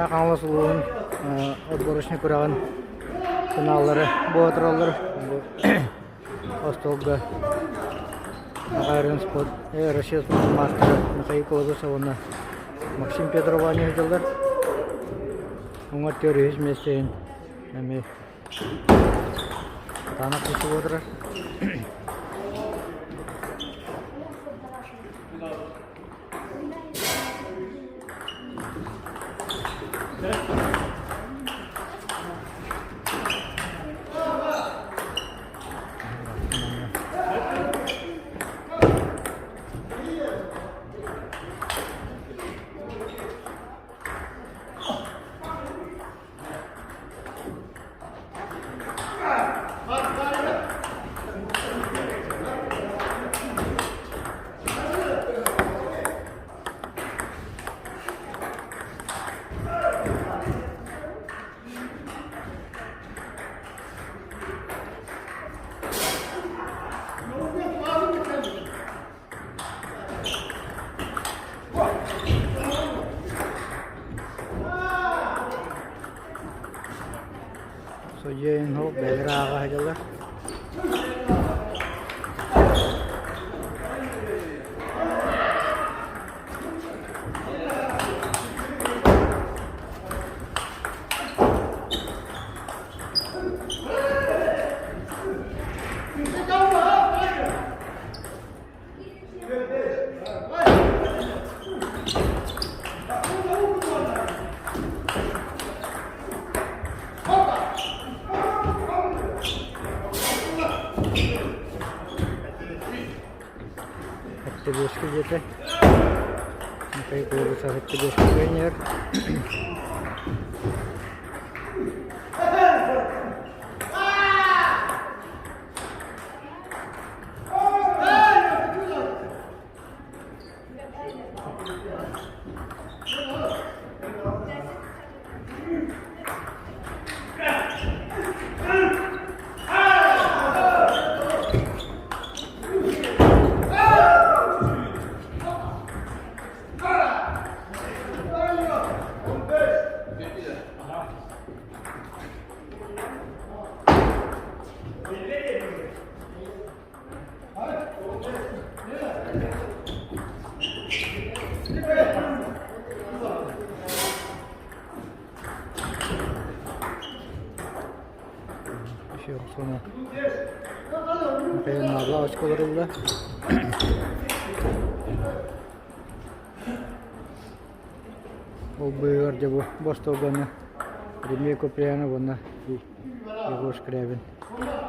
Мэҥэ Хаҥалас улууһун отборочнай күрэҕин финаллара буола тураллар. Бу остуолга Гагарин спорт Россия спорт маастара Михаил Колодосов уонна Максим Петров оонньуу сылдьаллар. Уҥа өттүгэр үһүс миэстэ иһин эмиэ Кытаанах тустуу турар. Судьуйун бэйэлэрэ ааҕа сылдьаллар. Октябрьский дьиэтэ. Михаил Колосов Октябрьский тренер. Очколорулла. Ол быыһыгар дьэ бу бостуоганы Ремей Куприянов уонна Егор Скрябин.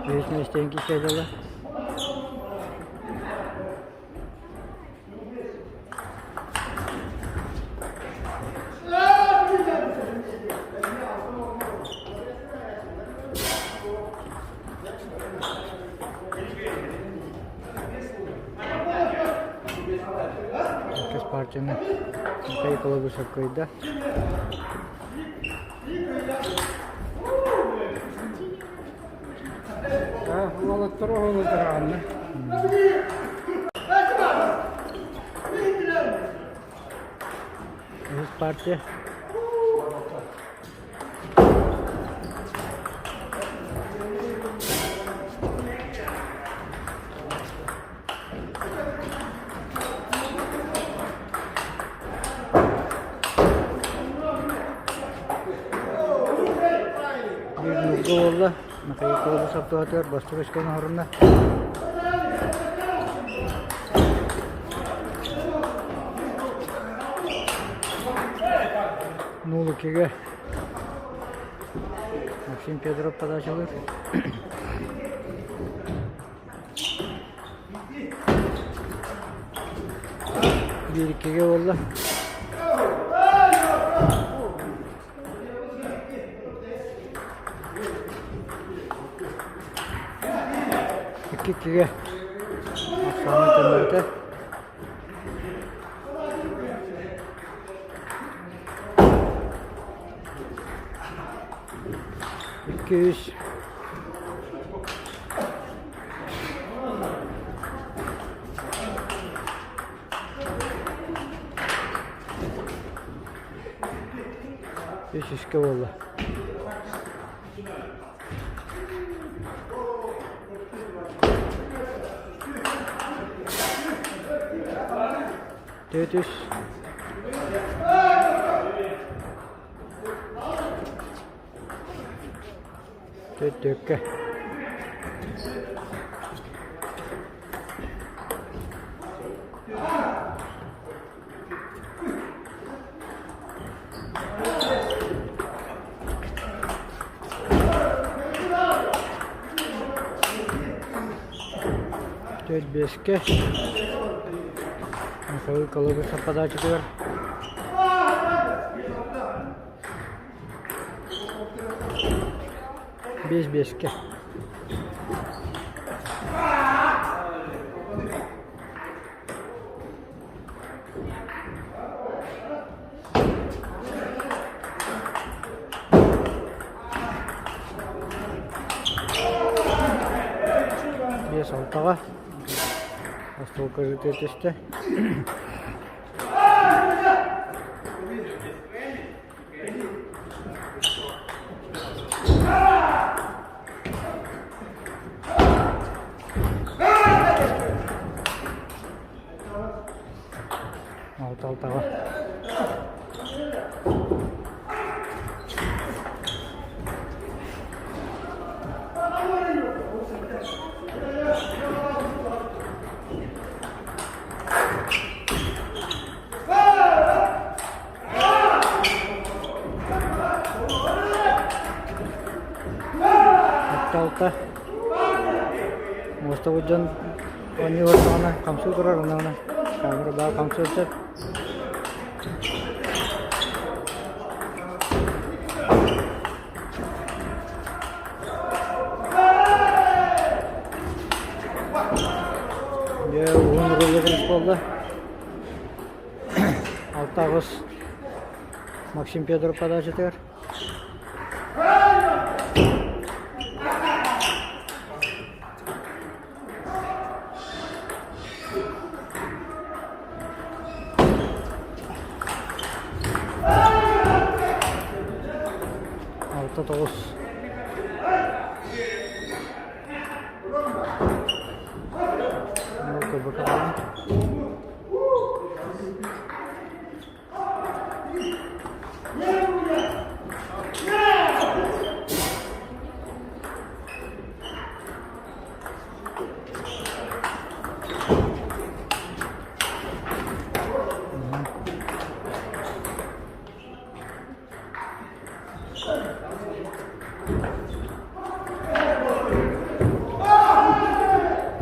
Үһүс миэстэни кистээтилэр. Иккис партияны Михаил Колобусов кыайда. Уолаттар оһолотор Үһүс партия. Биир ньурга буолла. Михаил Колосов туһатыгар бастакы очкону оһорунна. Нулукига Максим Петров подачалыыр. Биир иккигэ буолла. Икки иккигэ Оксана төннөрүтэ. 200 Үс үскэ буолла. Төрт үс. Төрт төркө. Төрт биэскэ Михаил Колобов подачатыгар Биэс биэскэ Биэс алтаҕа остуолга ыытыы түстэ. Алта алтаҕа. Алта Муостабыт дьон оонньуу олордоҕуна хамсыы турар онно камера баар хамсыыр сөп. Дьэ уһун ролик буолла. Алта аҕыс Максим Федоров подачатыгар. Алта тоҕус.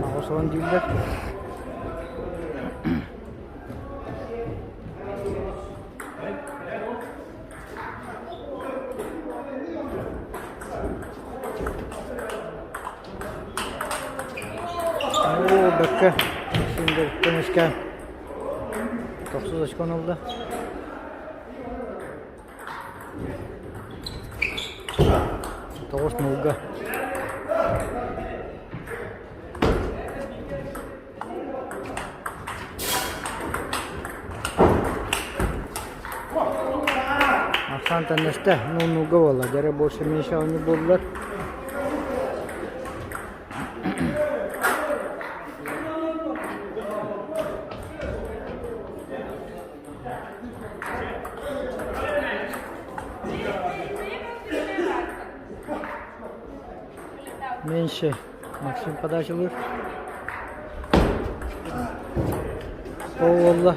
Аҕыс уон дииллэр. Оо, бэккэ көмүскээн тохсус очкону ылла. Тоҕус нолга. Ахсаан тэннэстэ, нууннууга буолла, дьэрэ больше меньше оонньуу буоллулар. Меньше Максим подачалыыр. Ол буолла.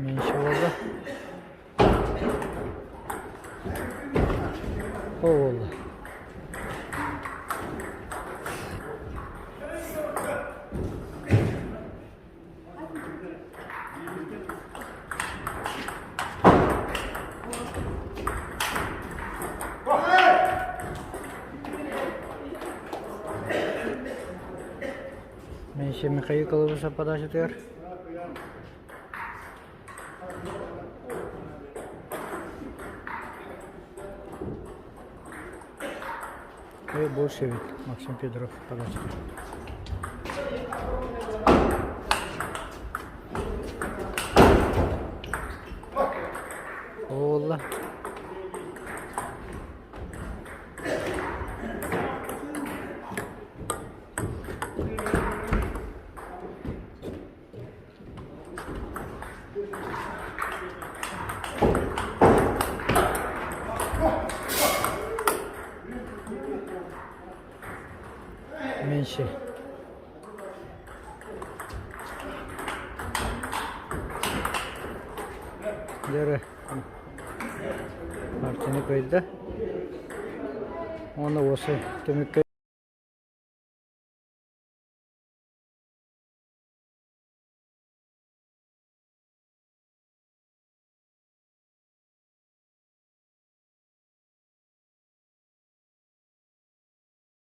Меньше буолла. Ол буолла. Передача Михаил Колобусов подачатыгар. И больше вид Максим Федоров подача. Буолла. Меньше. Дьэ Мартины кыайда. Уонна уоса түмүккэ.